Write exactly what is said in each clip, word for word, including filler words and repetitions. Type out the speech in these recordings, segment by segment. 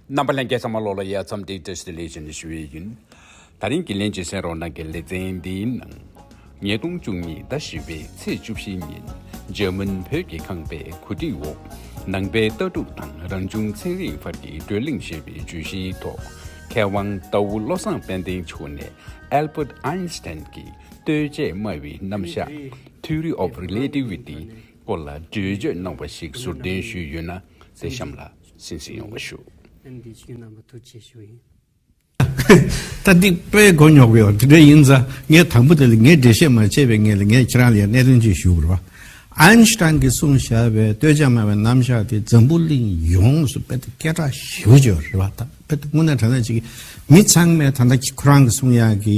རྣམ་པ་ལྷན་རྒྱས་ཚང་མ་ལོགས་ལ་ཡ་འཚམས་འདྲི་བཀྲ་ཤིས་བདེ་ལེགས་ཞུ་ནས་ཞུ་ཡས་ཡིན། ད་རིང་གི་ལན་གཅིག་གསན་རོགས་གནང་གི་ལེ་ཚན་འདིའི་ནང་། ཉིས་སྟོང་བཅུ་གཉིས་ཟླ་བཞི་པའི་ཚེས་བཅུ་བཞི་ཉིན་འཇར་མན་བོད་ཀྱི་ཁང་པའི་གོ་སྒྲིག་འོག་ནང་པའི་ལྟ་གྲུབ་དང་རང་བྱུང་ཚན་རིག་བར་གྱི་བགྲོ་གླེང་ཞེས་པའི་བརྗོད་གཞིའི་ཐོག་མཁས་དབང་རྟའུ་བློ་བཟང་དཔལ་ལྡན་མཆོག་ནས་Albert Einstein གྱི་ལྟོས་བཅས་སྨྲ་བའི་རྣམ་གཞག Theory of Relativity སྐོར་ལ་འགྲེལ་བརྗོད་གནང་བ་ཞིག་ཟུར་འདོན་ཞུས་ཡོད་ན་དེ་གཤམ་ལ་གསན་གཟིགས་ཡོང་བ་ཞུ། ཨན་འདི་ཆུའི་རྣམ་པ་ཐུགས་རྗེ་ཞུ་ཡིན། ད་འདི་དཔེ་མགོ་རྙོག་པ་ཡོད། དེ་འདྲ་ཡིན་ཙང་ངས་དང་པོ་དེ་ལ་ངས་འགྲེལ་བཤད་མ་བྱས་པའི་ངས་ལ་ངས་ཁྱེད་རང་ལ་ཡང་གནད་དོན་ཅིག་ཞུ་དགོས་རེད་བ། ཨན་ཤི་ཏན་གྱིས་གསུངས་བཞག་པའི་ལྟོས་བཅས་སྨྲ་བའི་རྣམ་གཞག་དེ་འཛམ་བུ་གླིང་ཡོངས་སུ་དཔེ་དེ་སྐད་གྲགས་ཞེ་པོ་ཅིག་ཡོད་རེད་བ། ད་དཔེ་དེ་དངོས་གནས་དྲང་གནས་ཅིག་མི་ཚང་མས་ད་ལྟ་ཁོ་རང་གིས་གསུང་ཡག་གི་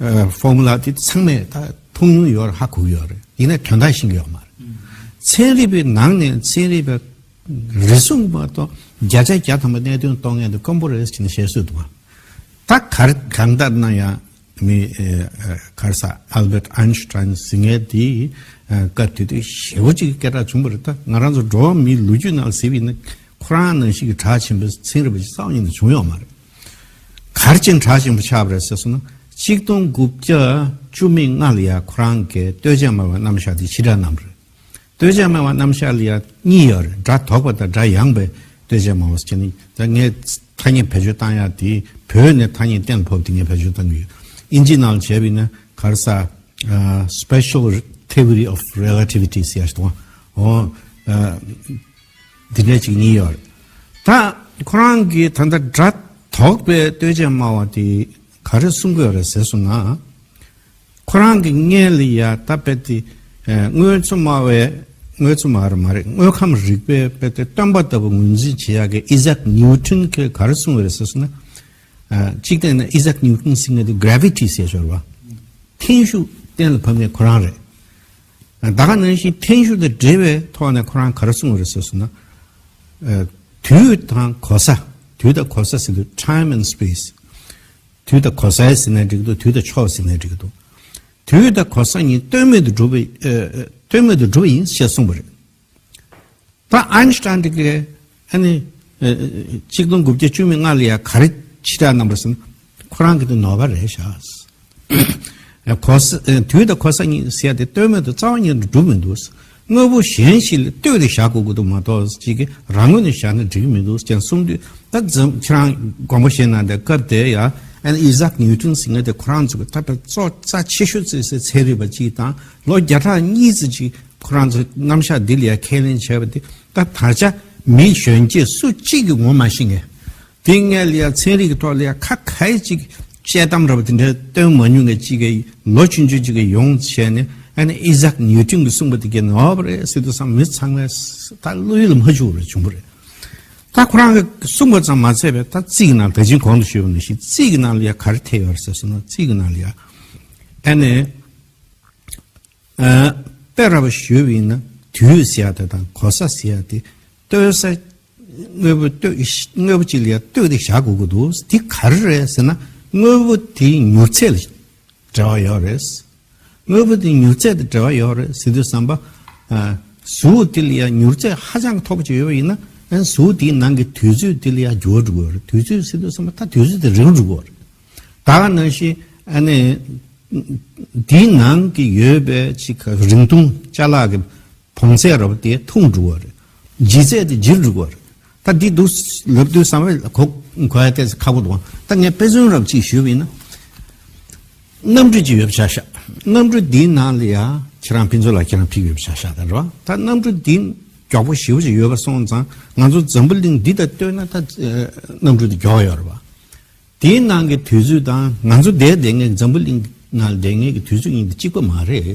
ཨ་ཕོར་མུ་ལ་དེ་ཚང་མས་ད་མཐོང་མྱོང་ཡོད་རེད། ཧ་གོ་གི་ཡོད་རེད། ཡིན་ན་དོན་དག་ཤེས་ཀྱི་ཡོད་མ་རེད། ཚན་རིག་པའི་ནང་ནས་ཚན་རིག་པའི་རེ་ཟུང་མ་གཏོགས་བརྒྱ་ཆ་བརྒྱ་ཐམ་པ་གནད་དོན་རྟོགས་མཁན་དེ་དཀོན་པོ་རེད་ཅེས་ནས་བཤད་སྲོལ་འདུག་བ། ད་གར་གང་ལྟར་ན་ཡང་མི་ཨ་གར་ས་ཨལ་བེར་ཨན་ཤི་ཏྲན་ཟེར་མཁན་དེ་ཨ་སྐབས་དེ་དུས་ཞེ་པོ་ཅིག་སྐད་གྲགས་བྱུང་བ་རེད། ད་ང་རང་ཚོ་འགྲོ་བ་མིའི་ལོ་རྒྱུས་ནང་གཟིགས་པ་ཡིན་ན་ཁོ་རང་ནང་བཞིན་གྱི་གྲགས་ཆེན་པོའི་ཚན་རིག་པ་ཅིག་རྩ་བ་ཉིད་ནས་བྱུང་ཡོད་མ་རེད། ག་རེ་བྱས་ནས་གྲགས་ཆེན་པོ་ཆགས་པ་རེད་ཟེར་སོང་ན། ཆིག་སྟོང་དགུ་བརྒྱ་བཅུ་མེད་ལྔ་ལ་ཡ་ཁོ་རང་གིས་ལྟོས་བཅས་སྨྲ་བའི་རྣམ་གཞག་དེ་ཕྱིར་བསྒྲགས་གནང་བ་རེད། ལྟོས་བཅས་སྨྲ་བའི་རྣམ་གཞག་ལ་ཡ་གཉིས་ཡོད་རེད། སྒྲ་དོག་པ་དང་སྒྲ་ཡངས་པའི་ལྟོས་བཅས་སྨྲ་བ་ཟེར་ནས། ད་ངས་ཐ་སྙད་བེད་སྤྱོད་བཏང་ཡག་དེ་བོད་ནས་ཐ་སྙད་གཏན་ལ་ཕབ་དེ་ངས་བེད་སྤྱོད་བཏང་གི་ཡོད། ཨིན་ཇི་ནང་ལ་བྱས་པ་ཡིན་ན་ག་རེ་ཟ། ཨ་Special Theory of Relativity ཟེར་ཡག་ཞིག་འདུག་ཨ། འོ། ཨ། འདི་འདྲ་ཅིག་གཉིས་ཡོད་རེད། ད་ཁོ་རང་གིས་ད་ལྟ་སྒྲ་དོག་པའི་ལྟོས་བཅས་སྨྲ་བ་དེ་ག་རེ་གསུང་གི་ཡོད་རེད་ཟེར་སོང་ན། ཁོ་རང་གི་སྔོན་ལ་ཡ་ད་དཔེ་དེ་ཨ་དངོས་གཙོ་སྨྲ་བའི་དངོས་གཙོ་སྨྲ་བ་རེད་མ་རེད། དངོས་ཁམས་རིག་པའི་དཔེ་དེ་སྟོན་པ་ལྟ་བུ་ངོས་འཛིན་བྱེད་ཡག་གི་ཨི་ཟག་ཉིའུ་ཊོན་གྱིས་ག་རེ་གསུངས་ཡོད་རེད་ཟེར་སོང་ན། ཨ་གཅིག་བལྟས་ན་ཨི་ཟག་ཉིའུ་ཊོན་ཟེར་མཁན་དེ་གྷ་རེ་ཝི་ཊི་ཟེར་ཞོར་བ། འཐེན་ཤུགས་གཏན་ལ་ཕབ་མཁན་ཁོ་རང་རེད། ད་ག་ནང་བཞིན་འཐེན་ཤུགས་དང་འབྲེལ་བའི་ཐོག་ནས་ཁོ་རང་ག་རེ་གསུངས་རེད་ཟེར་སོང་ན། ཨ་དུས་དང་གོ་ས། དུས་དང་གོ་ས་ཟེར་དུས་time and space། དུས་དང་གོ་ས་ཟེར་ནའི་འགྲིག་འདུག་དུས་དང་ཕྱོགས་ཟེར་ནའི་འགྲིག་འདུག་དུས་དང་གོ་ས་གཉིས་ལྟོས་མེད་དུ་གྲུབ་པའི་ཨ་ལྟོས་མེད་དུ་གྲུབ་པ་ཡིན་ཞེས་གསུངས་པ་རེད། ད་ཨན་ཤི་ཏན་གྱིས་ཨ་ནི་ཨ་ཆིག་སྟོང་དགུ་བརྒྱ་བཅུ་མེད་ལྔ་ལ་ཡ་ག་རེ་ཕྱིར་བསྒྲགས་གནང་བ་རེད་ཟེར་ན། ཁོ་རང་གི་དེ་ནོར་བ་རེད་ཤག་གོ་ས་ཨ་དུས་དང་གོ་ས་གཉིས་ཟེར་ཡ་དེ་ལྟོས་མེད་དུ་རྩ་བ་ཉིད་དུ་གྲུབ་མི་འདུག་དངོས་པོ་གཞན་ཞིག་ལ་ལྟོས་ཏེ་བཞག་དགོས་ཀྱི་འདུག་མ་གཏོགས་གཅིག་གིས་རང་ངོས་ནས་བཞག་ན་འགྲིག་གི་མི་འདུག་ཅེས་གསུངས་དུས། ད་འཛམ་ཁྱེད་རང་དགོངས་པ་བཞེས་གནང་དེ་སྐབས་དེ་ཡ་ཨ་ནི་ཨི་ཟག་ཉིའུ་ཊོན་ཟེར་མཁན་དེ་ཁོ་རང་ཚོ་གི་ད་དཔེ་ཚོགས་རྩ་ཆེ་ཤོས་བརྩི་སའི་ཚན་རིག་པ་གཅིག་དང་ལོ་བརྒྱ་ཕྲག་གཉིས་ཙམ་ཅིག་ཁོ་རང་ཚོ་རྣམ་གཞག་འདི་ལ་ཡ་ཁས་ལེན་བྱས་པ་དེ། ད་ད་ཆ་མི་གཞོན་སྐྱེས་སུ་གཅིག་གིས་ངོ་མ་ཤེས་མཁན། དེ་སྔོན་ལ་ཡ་ཚན་རིག་གི་ཐོག་ལ་ཡ་ཁ་ཁ་ཡི་གཅིག་དཔྱད་གཏམ་འདྲ་པོ་དེ་འདྲ་བཏོན་མ་མྱོང་མཁན་གཅིག་གིས་ལོ་ཆུང་ཆུང་གཅིག་གིས་ཡོང་བྱས་ནས་ཨ་ནི་ཨི་ཟག་ཉིའུ་ཊོན་གྱིས་གསུངས་པ་དེ་གའི་ནོར་བ་རེད་ཟེར་དུས་ཙམ་མི་ཚང་མས་ད་བློ་ཡུལ་ལ་མ་བཅུག་པ་རེད་བྱུང་བ་རེད། ད་ཁོ་རང་གིས་གསུངས་པ་ཙམ་མ་ཚད་པའི་ད་རྩིས་ཀྱི་ནང་ད་ཅིང་གོང་དུ་ཞུས་པ་ནང་བཞིན་རྩིས་ཀྱི་ནང་ལ་ཡ་ག་རེ་ཐེ་ཡོད་རེད་ཟེར་སོང་ན། རྩིས་ཀྱི་ནང་ལ་ཡ་ཨ་ནི་ཨ་དཔེ་ར་བ་ཞུས་པ་ཡིན་ན་དུས་ཟེར་ཡ་དེ་དང་གོ་ས་ཟེར་ཡ་དེ་ལྟོས་ས་དངོས་པོ་ལྟོས་དངོས་པོ་གཅིག་ལ་ཡ་ལྟོས་ཏེ་བཞག་དགོས་ཀྱི་འདུག་དེ་ག་རེ་རེད་ཟེར་ན་དངོས་པོ་དེའི་མྱུར་ཚད་ལ་འབྲེལ་བ་ཡོད་རེད། དངོས་པོ་དེ་མྱུར་ཚད་དང་འབྲེལ་བ་ཡོད་རེད་ཟེར་དུས་ཙམ་པ། ཨ་གཟུགས་དེ་ལ་ཡང་མྱུར་ཚད་ཧ་ཅང་མཐོ་པོ་ཅིག་ཡོད་པ་ཡིན་ན། ཨ་གཟུགས་དེའི་ནང་གི་དུས་ཚོད་དེ་ལ་ཡང་འགྱུར་བ་འགྲོ་གི་ཡོད་རེད། དུས་ཚོད་ཟེར་དུས་ཙམ་པ་ད་དུས་ཚོད་དེ་རིང་འགྲོ་གི་ཡོད་རེད། ད་ག་ནང་བཞིན་ཨ་ནི་དེའི་ནང་གི་ཡོད་པའི་ཅིག་རིང་ཐུང་ཅ་ལག་གི་བོངས་ཚད་ར་བ་དེ་ཐུང་འགྲོ་གི་ཡོད་རེད། ལྗིད་ཚད་དེ་ལྗིད་འགྲོ་གི་ཡོད་རེད། ད་འདི་འདུག་ལབ་དུས་ཙམ་པ་གོ་གོ་ཡ་ཏོག་ཙམ་ཁག་པོ་འདུག་ད་ངས་དཔེ་མཚོན་རབ་ཅིག་ཞུས་པ་ཡིན་ན། གནམ་གྲུ་ཅིག་ཡོད་པ་ཆ་བཞག་གནམ་གྲུ་འདིའི་ནང་ལ་ཡ་ཁྱེད་རང་ཕུན་ཚོགས་ལགས་ཁྱེད་རང་ཕེབས་ཡོད་པ་ཆ་བཞག་ད་རེད་བ། ད་གནམ་གྲུ་འདི་མགྱོགས་པོ་ཞེ་པོ་ཅིག་ཡོད་པ་སོང་ཙང་ང་ཚོ་འཛམ་བུ་གླིང་འདི་དང་བསྟུན་ན་ད་གནམ་གྲུ་འདི་མགྱོགས་ཡོད་རེད་བ། དེའི་ནང་གི་དུས་ཚོད་དང་ང་ཚོ་བསྡད་བསྡད་མཁན་འཛམ་བུ་གླིང་ནང་བསྡད་མཁན་གྱི་དུས་ཚོད་གཉིས་དེ་གཅིག་པ་མ་རེད།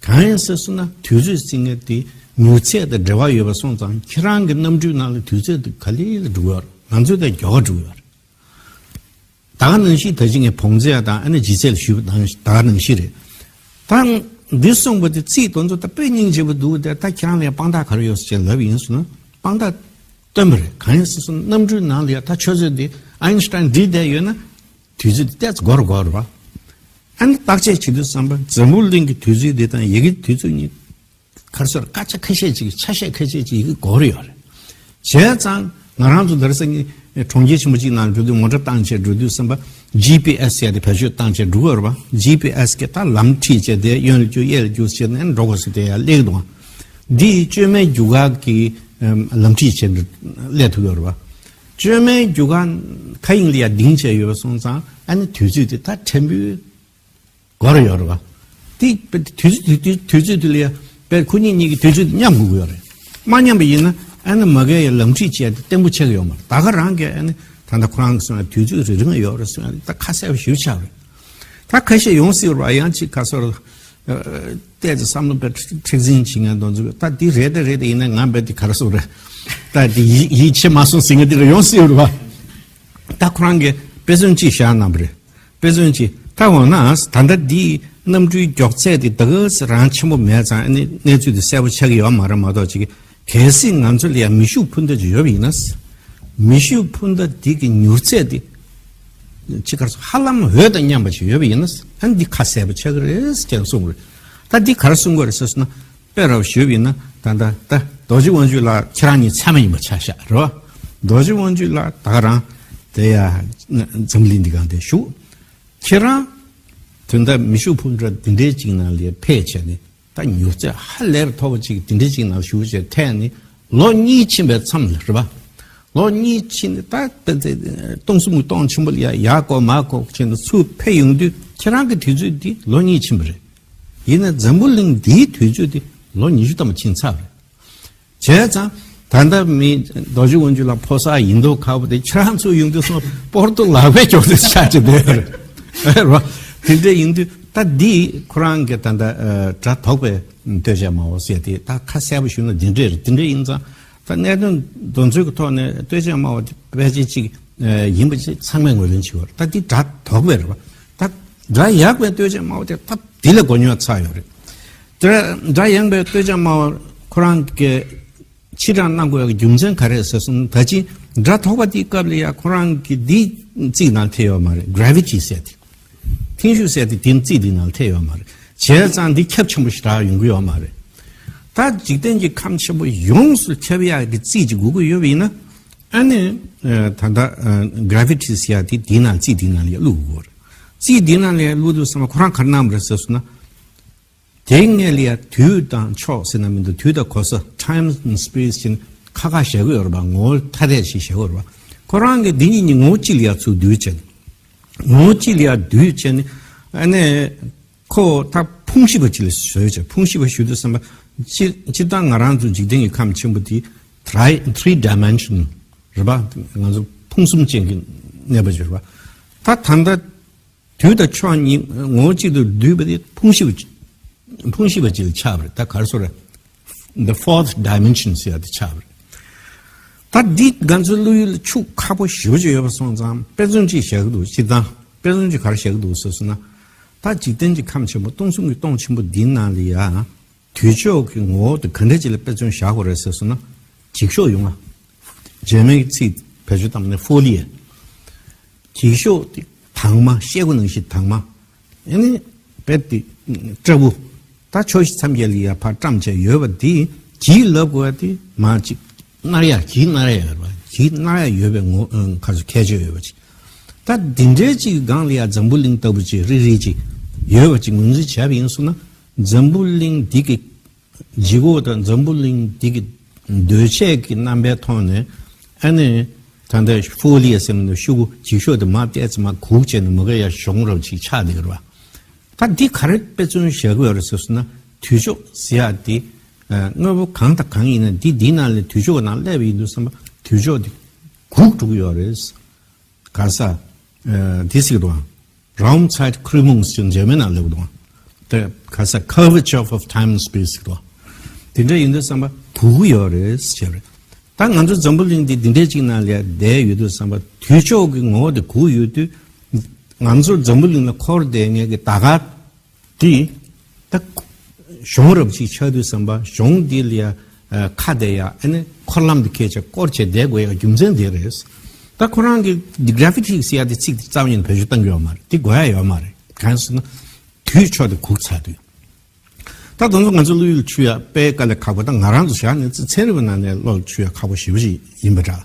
གང་ཡིན་ཟེར་སོང་ན་དུས་ཚོད་ཟེར་མཁན་དེ་མྱུར་ཚད་དང་འབྲེལ་བ་ཡོད་པ་སོང་ཙང་ཁྱེད་རང་གི་གནམ་གྲུའི་ནང་ལ་དུས་ཚོད་དེ་ག་ལེ་ལ་འགྲོ་གི་ཡོད་རེད། ང་ཚོའི་དང་མགྱོགས་པ་འགྲོ་གི་ཡོད་རེད། ད་ག་ནང་བཞིན་ད་ཅི་ངས་བོངས་ཚད་དང་ཨ་ནི་ལྗིད་ཚད་ལ་ཞུས་པ་དང་ད་ག་ནང་བཞིན་རེད། ད་འདི་གསུངས་པ་དེ་རྩིས་དོན་ཚོ་ད་དཔེ་སྙིང་རྗེ་པོ་འདུག་དེ་ད་ཁྱེད་རང་ལ་ཡང་དཔང་རྟགས་ག་རེ་ཡོད་ཟེར་ལབ་ཡིན་ཟེར་ན་དཔང་རྟགས་སྟོན་པ་རེད། གང་ཡིན་ཟེར་སོང་ན་གནམ་གྲུའི་ནང་ལ་ཡང་ད་ཆུ་ཚོད་འདི་ཨ་ཡིན་སི་ཊན་བྲིས་བསྡད་ཡོད་ན་དུས་ཚོད་འདི་ཏོག་ཙམ་འགོར་འགོར་རེད་བ། ཨ་ནི་བརྟག་དཔྱད་བྱེད་དུས་ཙམ་པ་འཛམ་བུ་གླིང་གི་དུས་ཚོད་འདི་དང་ཡི་གེ་དུས་ཚོད་གཉིས་ག་རེ་ཟེར་སྐད་ཆ་ཁ་ཤས་ཅིག་ཆ་ཤས་ཁ་ཤས་ཅིག་ཡི་གེ་འགོར་ཡོད་རེད། བྱས་ཙང་ང་རང་ཚོ་འདིར་སང་ཉིན་ གྲོང་ཁྱེར་ཆེན་པོ་གཅིག་ནང་འགྲོ་དུས་མོ་ཊ་བཏང་བྱས་འགྲོ་དུས་ཙམ་པ་ཇི་པི་ཨེ་སི་ཟེར་ཡ་དེ་བེད་སྤྱོད་བཏང་བྱས་འགྲོ་གི་ཡོད་རེད་པ། ཇི་པི་ཨེ་སི་གིས་ད་ལམ་ཁྲིད་བྱས་དེ་གཡོན་ལ་རྒྱུག་གཡས་ལ་རྒྱུག་བྱས་ནས་འགྲོ་དགོས་ཟེར་དེ་ཡར་སླེབས་འདུག་འདི་བཅོས་མའི་རྒྱུ་སྐར་གྱི་ཨམ་ལམ་ཁྲིད་བྱས་ནས་སླེབས་ཐུབ་ཡོད་རེད་པ། བཅོས་མའི་རྒྱུ་སྐར་མཁའ་དབྱིངས་ལ་ཡར་ལྡིང་བྱས་ཡོད་པ་སོང་ཙང་ཨ་ནི་དུས་ཚོད་དེ་ད་ཕྲན་བུ་འགོར་ཡོད་རེད་པ། དེ་དུས་ཚོད་དུས་དུས་དུས་ཚོད་དེ་ལ་ཡ་དཔེ་ཁོ་གཉིས་གཉིས་ཀྱི་དུས་ཚོད་དེ་མཉམ་དགོས་ཀྱི་ཡོད་རེད། མ་མཉམ་པ་ཡིན་ན་ཨ་ནི་མ་གིར་ཡ་ལམ་ཁྲིད་བྱས་ཏེ་བརྟན་པོ་ཆགས་ཀྱི་ཡོད་མ་རེད། ད་ག་རང་གིས་ཨ་ནི་ད་ལྟ་ཁོ་རང་གིས་གསུངས་ཡ་དུས་ཚོད་རེ་རེ་ཡོད་རེད་གསུངས་ཡ་ད་ཁ་གསལ་པོ་ཞེ་པོ་ཆགས་རེད། ད་ཁ་ཤས་ཡོང་སྲིད་པ་རེད་པ། ཡང་ཅིག་ག་སོ་རེད། ཨ་བལྟས་ཚེ་བསམ་བློ་དཔེ་མཁྲེགས་འཛིན་བྱེད་མཁན་དེ་ཚོ་ད་འདི་རེད་ད་རེད་ད་ཡིན་ན་ང་རྦད་དེ་ག་རེ་ཟེར་དགོས་རེད། ད་འདི་ཡིད་ཡིད་ཆེས་མ་སོང་ཟེར་མཁན་དེ་འདྲ་ཡོང་སྲིད་པ་རེད་པ། ད་ཁོ་རང་གིས་དཔེ་མཚོན་གཅིག་བཞག་གནང་བ་རེད། དཔེ་མཚོན་གཅིག་ད་འོ་ན་ད་ལྟ་འདི་གནམ་གྲུའི་མགྱོགས་ཚད་དེ་ད་ག་ཟེ་རང་ཆེན་པོ་མེད་ཙང་ཨ་ནི་གནས་ཚུལ་དེ་གསལ་པོ་ཆགས་ཀྱི་ཡོད་མ་རེད་མ་གཏོགས་ཅིག་གལ་སྲིད་ང་ཚོ་ལ་ཡང་མེ་ཤུགས་འཕུར་མདའ་ཅིག་ཡོད་པ་ཡིན་ན། མེ་ཤུགས་འཕུར་མདའ་འདི་གི་མྱུར་ཚད་དེ་ཅིག་ག་རེ་ཟེར་ཧ་ལམ་འོད་དང་མཉམ་པ་ཅིག་ཡོད་པ་ཡིན་ན་ཨ་ནི་འདི་ཁ་གསལ་པོ་ཆགས་ཀྱི་རེད་ཅེས་གསུངས་རེད། ད་འདི་ག་རེ་གསུང་དགོས་རེད་ཟེར་སོང་ན། དཔེ་ར་བ་ཞུས་པ་ཡིན་ན་ད་ལྟ་ད་རྡོ་རྗེ་དབང་ཕྱུག་ལགས་ཁྱེད་རང་གཉིས་ཚད་མ་ཡིན་པ་ཆ་བཞག་རེད་བ། རྡོ་རྗེ་དབང་ཕྱུག་ལགས་ད་ག་རང་དེ་ཡ་འཛམ་གླིང་འདི་སྒང་དེ་བཞུགས། ཁྱེད་རང་དོན་དག་མེ་ཤུགས་འཕུར་མདའ་འདི་འདྲའི་ཅིག་ནང་ལ་ཕེབས་བྱས་ནས་ད་མྱུར་ཚད་ཧ་ལས་པ་མཐོ་བ་ཅིག་འདི་འདྲའི་ཅིག་ནང་བཞུགས་བྱས་ཐད་ནས་ལོ་གཉིས་ཕྱིན་པའི་མཚམས་ལ་རེད་བ། ལོ་གཉིས་ཕྱིན་ནས་ད་ད་ད་སྟོང་གསུམ་གྱི་སྟོང་ཆེན་པོ་ལ་ཡ་ཡར་བསྐོར་མར་བསྐོར་བྱས་ནས་ཚུར་ཕེབས་ཡོང་དུས་ཁྱེད་རང་གི་དུས་ཚོད་འདི་ལོ་གཉིས་ཕྱིན་པ་རེད། ཡིན་ན་འཛམ་བུ་གླིང་འདིའི་དུས་ཚོད་དེ་ལོ་ཉི་ཤུ་ཐམ་པ་ཕྱིན་ཚར་རེད། བྱས་ཙང་ད་ལྟ་མི་རྡོ་རྗེ་དབང་ཕྱུག་ལགས་ཕོ་གསར་ཡིན་མདོག་ཁ་པོ་དེ་ཁྱེད་རང་ཚོ་ཡོང་དུས་སོང་སྤོར་ཏོ་ལག་པས་ཀྱོག་དེ་ཆགས་ཀྱི་བསྡད་ཡོད་རེད། རེད་བ། དེ་འདྲ་ཡིན་དུས་ད་འདི་ཁོ་རང་གི་ད་ལྟ་ཨ་སྒྲ་དོག་པའི་ལྟོས་བཅས་སྨྲ་བ་ཟེར་དེ་ད་ཁ་གསལ་པོ་ཞུས་ན་འདི་འདྲ་རེད། འདི་འདྲ་ཡིན་ཙང་ད་གནད་དོན་དོན་ཚུལ་གྱི་ཐོག་ནས་ལྟོས་བཅས་སྨྲ་བ་དེ་ཕལ་ཆེར་གཅིག་ཨ་ཡིན་པ་ཅིག་ཚང་མས་ངོས་ལེན་བྱེད་པ་རེད། ད་འདི་སྒྲ་དོག་པས་རེད་བ། ད་སྒྲ་ཡག་པའི་ལྟོས་བཅས་སྨྲ་བ་དེ་ད་དེ་ལས་མགོ་རྙོག་ཚ་ཡོད་རེད། དེ་སྒྲ་ཡངས་པའི་ལྟོས་བཅས་སྨྲ་བ་ཁོ་རང་གིས་ཕྱིར་དྲན་གནང་དགོས་པའི་རྒྱུ་མཚན་ག་རེ་ཟེར་སོང་ན། ད་ཅི་སྒྲ་དོག་པ་དེའི་སྐབས་ལ་ཡ་ཁོ་རང་གི་འདི་རྩིས་ནང་ཐེ་ཡོད་མ་རེད། གྷ་ར་ཝི་ཊི་ཟེར་དེ། འཐེན་ཤུགས་ཟེར་དེ་དེ་རྩིས་འདི་ནང་ཐེ་ཡོད་མ་རེད། བྱས་ཙང་འདི་ཁྱབ་ཆེན་པོ་ཞེ་དྲག་ཡོང་གི་ཡོད་མ་རེད། ད་འཇིག་རྟེན་གྱི་ཁམས་ཆེན་པོ་ཡོངས་སུ་ཁྱབ་ཡག་གི་རྩིས་ཅིག་དགོས་ཀྱི་ཡོད་པ་ཡིན་ན། ཨ་ནི་ད་ལྟ་གྷ་ར་ཝི་ཊི་ཟེར་ཡག་དེ་དེའི་ནང་རྩིས་དེའི་ནང་ལ་ཡ་བླུག་དགོས་རེད། རྩིས་དེའི་ནང་ལ་ཡ་བླུག་དུས་ཙམ་པ་ཁོ་རང་ག་རེ་གནང་བ་རེད་ཟེར་སོང་ན། དེའི་སྔོན་ལ་ཡ་དུས་དང་ཕྱོགས་ཟེར་ན་མི་འདུག་དུས་དང་གོ་ས་time and space ཅན་ཁ་ཁ་བཞག་གི་ཡོད་རེད་པ། ངོ་བོ་ཐ་དད་ཅིག་བཞག་གི་ཡོད་རེད་པ། ཁོ་རང་གིས་འདི་གཉིས་གཉིས་ངོ་བོ་གཅིག་ལ་ཡ་ཚུར་བསྡུས་བྱས་ནས། ངོ་བོ་གཅིག་ལ་ཡ་བསྡུས་བྱས་ནས་ཨ་ནི་ཁོ་ད་ཕུང་གཞི་པ་གཅིག་ལ་བཟོས་བྱས། ཕུང་གཞི་པ་ཞུ་དུས་ཙམ་པ་སྤྱིར་སྤྱིར་བཏང་ང་རང་ཚོ་འཇིག་རྟེན་གྱི་ཁམས་ཆེན་པོ་དེ་three three dimensional རེད་པ། ང་ཚོ་ཕུང་གསུམ་ཅན་གྱི་གནས་པ་ཅིག་རེད་པ། ད་ད་ལྟ། དུས་དང་ཕྱོགས་གཉིས་ངོ་བོ་གཅིག་ཏུ་བསྡུས་པ་དེ་ཕུང་གཞི་པ་ཅིག་ཕུང་གཞི་པ་ཅིག་ལ་ཆགས་པ་རེད། ད་ག་རེ་ཟེར་རེད། The fourth dimension ཟེར་ཡ་དེ་ཆགས་པ་རེད། ད་འདི་ང་ཚོའི་བློ་ཡུལ་ལ་ཤུགས་ཁག་པོ་ཞེ་པོ་ཅིག་ཡོད་པ་སོང་ཙང་དཔེ་མཚོན་ཅིག་བཞག་གི་འདུག་སྤྱིར་བཏང་དཔེ་མཚོན་ཅིག་ག་རེ་བཞག་གི་འདུག་ཟེར་སོང་ན། ད་འཇིག་རྟེན་གྱི་ཁམས་ཆེན་པོ་སྟོང་གསུམ་གྱི་སྟོང་ཆེན་པོ་འདིའི་ནང་ལ་ཡ། དུས་ཕྱོགས་ཀྱི་ངོ་བོ་དེ་ག་འདྲ་ཅིག་ལ་དཔེ་མཚོན་བཞག་དགོས་རེད་ཟེར་སོང་ན། འགྱིག་ཤོག་ཡོང་ང་། རྗེས་མའི་ཚིག་བེད་སྤྱོད་བཏང་ནས་ཕོ་ལི་ཡ། འགྱིག་ཤོག་དེ་དྭངས་མ་ཤེལ་སྒོ་ནང་བཞིན་དྭངས་མ། ཨ་ནི་རྦད་དེ་སྐྲ་བོ། ད་ཕྱོགས་བཞི་མཚམས་བརྒྱད་ལ་ཡ་ཕར་བཀྲམ་བྱས་ཡོད་པ་དེ་འགྱིག་ལབ་དགོས་པ་དེ་མ་གཅིག་མནར་ཡ་འགྱིག་མནར་ཡ་ཡོད་པ་འགྱིག་མནར་ཡ་ཡོད་པའི་ངོ་ཁ་སོ་ཁྱད་ཆོས་ཡོད་པ་ཅིག་ད་འདི་འདྲའི་ཅིག་སྒང་ལ་ཡ་འཛམ་བུ་གླིང་ལྟ་བུ་ཅིག་རིལ་རིལ་ཅིག་ཡོད་པ་ཅིག་ངོས་འཛིན་བྱས་པ་ཡིན་སོང་ན། འཛམ་བུ་གླིང་འདི་གི་ལྗིད་ཁོག་དང་འཛམ་བུ་གླིང་འདི་གི་འདོད་ཆགས་ཀྱི་རྣམ་པའི་ཐོག་ནས་ཨ་ནི་ད་ལྟ་ཕོ་ལི་ཡ་ཟེར་མི་འདུག་ཤོག་གུ་འགྱིག་ཤོག་དེ་མར་བལྟས་ཙམ་མར་གུག་བྱས་ནས་མ་ག་ཡ་གཞོང་རབ་ཅིག་ཆགས་བསྡད་ཀྱི་རེད་བ། ད་འདི་ག་རེ་དཔེ་མཚོན་བཞག་གི་ཡོད་རེད་ཟེར་སོང་ན་དུས་ཕྱོགས་ཟེར་ཡག་འདི་དངོས་པོ་གང་དང་གང་ཡིན་ན་འདི་འདི་ནང་ལས་དུས་ཕྱོགས་ནང་སླེབས་པ་ཡིན་དུས་ཙམ་པ་དུས་ཕྱོགས་འདི་གུག་འགྲོ་གི་ཡོད་རེད། ག་ས། ཨ་དེ་ཟེར་གི་འདུག Raumzeit་Krümmung་ཟེར་འཇར་མན་ནང་སླེབས་གི་འདུག་དེ་ག་ས་curvature of time and space་ཟེར་གི་འདུག་དེ་འདྲ་ཡིན་དུས་ཙམ་པ་གུག་གི་ཡོད་རེད་ཟེར་རེད། ད་ང་ཚོ་འཛམ་བུ་གླིང་འདི་འདི་འདྲའི་ཅིག་ནང་ལ་བསྡད་ཡོད་དུས་ཙམ་པ་དུས་ཕྱོགས་ཀྱི་ངོ་བོ་དེ་གུག་ཡོད་དུས། ང་ཚོ་འཛམ་བུ་གླིང་ལ་འཁོར་བསྡད་མཁན་གྱི་ད་ག་དེ། ད་གཞོང་རབ་ཅིག་ཆགས་དུས་ཙམ་པ་གཞོང་འདི་ལ་ཡ་ཁ་བསྡད་ཡ་ཨ་ནི་འཁོར་ལམ་འདི་ཁེལ་བྱས་སྐོར་བྱས་བསྡད་དགོས་ཡ་རྒྱུ་མཚན་དེ་རེད། ད་ཁོ་རང་གི་འདི་gravity་ཟེར་ཡ་དེ་ཚིག་དེ་རྩ་བ་ཉིད་ནས་བེད་སྤྱོད་གཏང་གི་ཡོད་མ་རེད། དེ་དགོས་ཡ་ཡོད་མ་རེད། གང་ཡིན་ཟེར་ན་དུས་ཕྱོགས་དེ་གུག་ཚར་དུས། ད་དེ་ཚོ་ང་ཚོ་བློ་ཡུལ་ཚུད་ཡ་དཔེ་དཀའ་ལས་ཁག་པོ། ད་ང་རང་ཚོ་བཞག་ནས་ཚན་རིག་པའི་ནང་ནས་བློ་ཚུད་ཡ་ཁག་པོ་ཞེ་པོ་ཞིག་ཡིན་པ་འདྲ།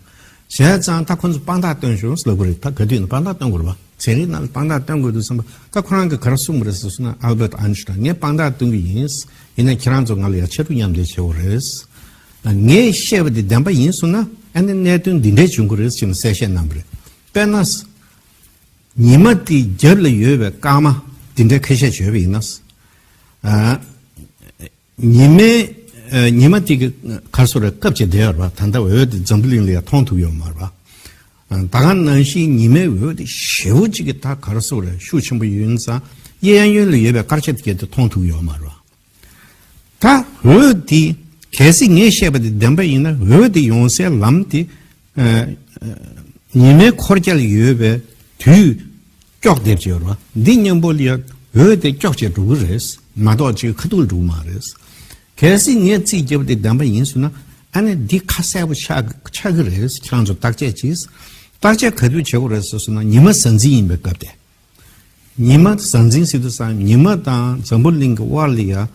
བྱས་ཙང་ད་ཁོ་ཚོ་དཔང་རྟགས་སྟོན་ཤོག་ལབ་དགོས་རེད། ད་ག་དུས་ཡིན་ན་དཔང་རྟགས་སྟོན་དགོས་རེད་པ། ཚན་རིག་ནང་ལ་དཔང་རྟགས་སྟོན་དགོས་འདུག་བསམ་པ། ད་ཁོ་རང་གིས་ག་རེ་གསུངས་པ་རེད་ཟེར་སོང་ན། ཨལ་བྷར་ཊི་ཨན་ཤུ་ཊན་ངས་དཔང་རྟགས་སྟོན་གྱི་ཡིན། ཡིན་ན་ཁྱེད་རང་ཚོ་ང་ལ་ཡ་ཕྱར་གྲུ་མཉམ་འདེགས་བྱེད་དགོས་རེད། ངས་བཤད་པ་དེ་བདེན་པ་ཡིན་སོང་ན་ཨ་ནི་གནད་དོན་འདི་འདྲའི་བྱུང་གི་རེད་ཅེས་གསལ་བཤད་གནང་བ་རེད། དཔེར་ན། ཉི་མ་དེའི་རྒྱབ་ལ་ཡོད་པའི་སྐར་མ་འདི་འདྲའི་ཁ་ཤས་ཡོད་པ་ཡིན་ན། ཨ། ཉི་མའི་ཨ། ཉི་མ་དེ་གི་ག་རེ་ཟེར་རེད། སྐབས་ཅིག་བསྡད་ཡོད་རེད་པ། ད་ལྟ་འོད་དེ་འཛམ་བུ་གླིང་ལ་ཡང་མཐོང་ཐུབ་ཡོད་མ་རེད་པ། ཨ། ད་ག་ནང་བཞིན་ཉི་མའི་འོད་དེ་ཞེ་པོ་ཅིག་གི་ད་ག་རེ་ཟེར་རེད། ཤུགས་ཆེན་པོ་ཡོད་ཙང་གཡས་གཡོན་ལ་ཡོད་པའི་སྐར་ཆ་དེ་གས་དེ་མཐོང་ཐུབ་ཡོད་མ་རེད་པ། ད་འོད་དེ་གལ་སྲིད་ངས་བཤད་པ་དེ་བདེན་པ་ཡིན་ན། འོད་དེ་ཡོང་སའི་ལམ་དེ་ཨ། ཨ། ཉི་མའི་འཁོར་རྒྱ་ལ་ཡོད་པའི་དུས་ཀྱོག་དེབ་ཅིག་ཡོད་རེད་པ། འདི་མཉམ་པོ་ལ་ཡ་འོད་དེ་ཀྱོག་བྱས་འགྲོ་གི་རེད་མ་གཏོགས་ཅིག་ཁ་ཐུག་ལ་འགྲོ་གི་མ་རེད། གལ་སྲིད་ངས་རྩིས་བརྒྱབ་པ་དེ་བདེན་པ་ཡིན་སོང་ན་ཨ་ནི་འདི་ཁ་གསལ་པོ་ཆགས་ཆགས་ཀྱི་རེད། ཁྱེད་རང་ཚོ་བརྟག་དཔྱད་གྱིས། བརྟག་དཔྱད་ག་དུས་བྱེད་དགོས་རེད་ཟེར་སོང་ན་ཉི་མ་གཟའ་འཛིན་ཡིན་པའི་སྐབས་དེ། ཉི་མ་གཟའ་འཛིན་ཟེར་དུས་ཙང་ཉི་མ་དང་འཛམ་བུ་གླིང་གི་དབར་ལ་ཡ། ཨ།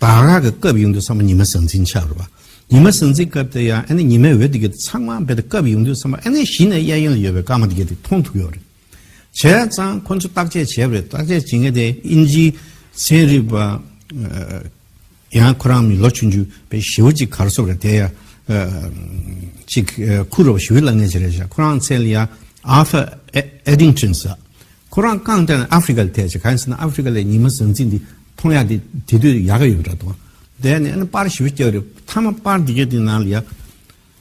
ཟླ་སྐར་གྱི་སྐབས་ཡོང་དུས་ཙམ་པ་ཉི་མ་གཟའ་འཛིན་ཆགས་རེད་པ། ཉི་མ་གཟའ་འཛིན་སྐབས་དེ་ཡ་ཨ་ནི་ཉི་མའི་འོད་དེ་གི་ཚང་མ་རྦད་དེ་སྐབས་ཡོང་དུས་ཙམ་པ་ཨ་ནི་གཞི་ནས་གཡས་གཡོན་ལ་ཡོད་པའི་སྐར་མ་དེ་གི་དེ་མཐོང་ཐུབ་ཡོད་རེད། བྱས་ཙང་ཁོ་ཚོ་བརྟག་དཔྱད་བྱས་པ་རེད། བརྟག་དཔྱད་བྱེད་མཁན་དེ་དབྱིན་ཇིའི་ཚན་རིག་པ། ཨ། ཡང་ཁོ་རང་མི་ལོ་ཆུང་ཆུང་དཔེ་ཞེ་པོ་ཅིག་ག་རེ་ཟེར་རེད། དེ་ཡ། ཨ། ཅིག་ཨ། ཁུ་རུ་ཞུ་ལ་ངེས་ཅི་རེད་ཤག་ཁོ་རང་མཚན་ལ་ཡ་ཨར་ཐར་ཨེ་ཨེ་ཌིང་ཊོན་ཟེར། ཁོ་རང་རྐང་བཙུགས་ནས་ཨ་ཧྥི་རི་ཀ་ལ་ཐད་ཅིག་གང་ཡིན་ཟེར་ན་ཨ་ཧྥི་རི་ཀ་ལ་ཉི་མ་གཟའ་འཛིན་འདི་མཐོང་ཡག་དེ་དེ་དུས་ཡག་ག་ཡོད་པ་འདྲ་འདུག་དེ་ནས་ཨ་ནི་པར་ཞེ་པོ་བརྒྱབ་རེད། མཐའ་མ་པར་འདི་གའི་དེ་ནང་ལ་ཡ།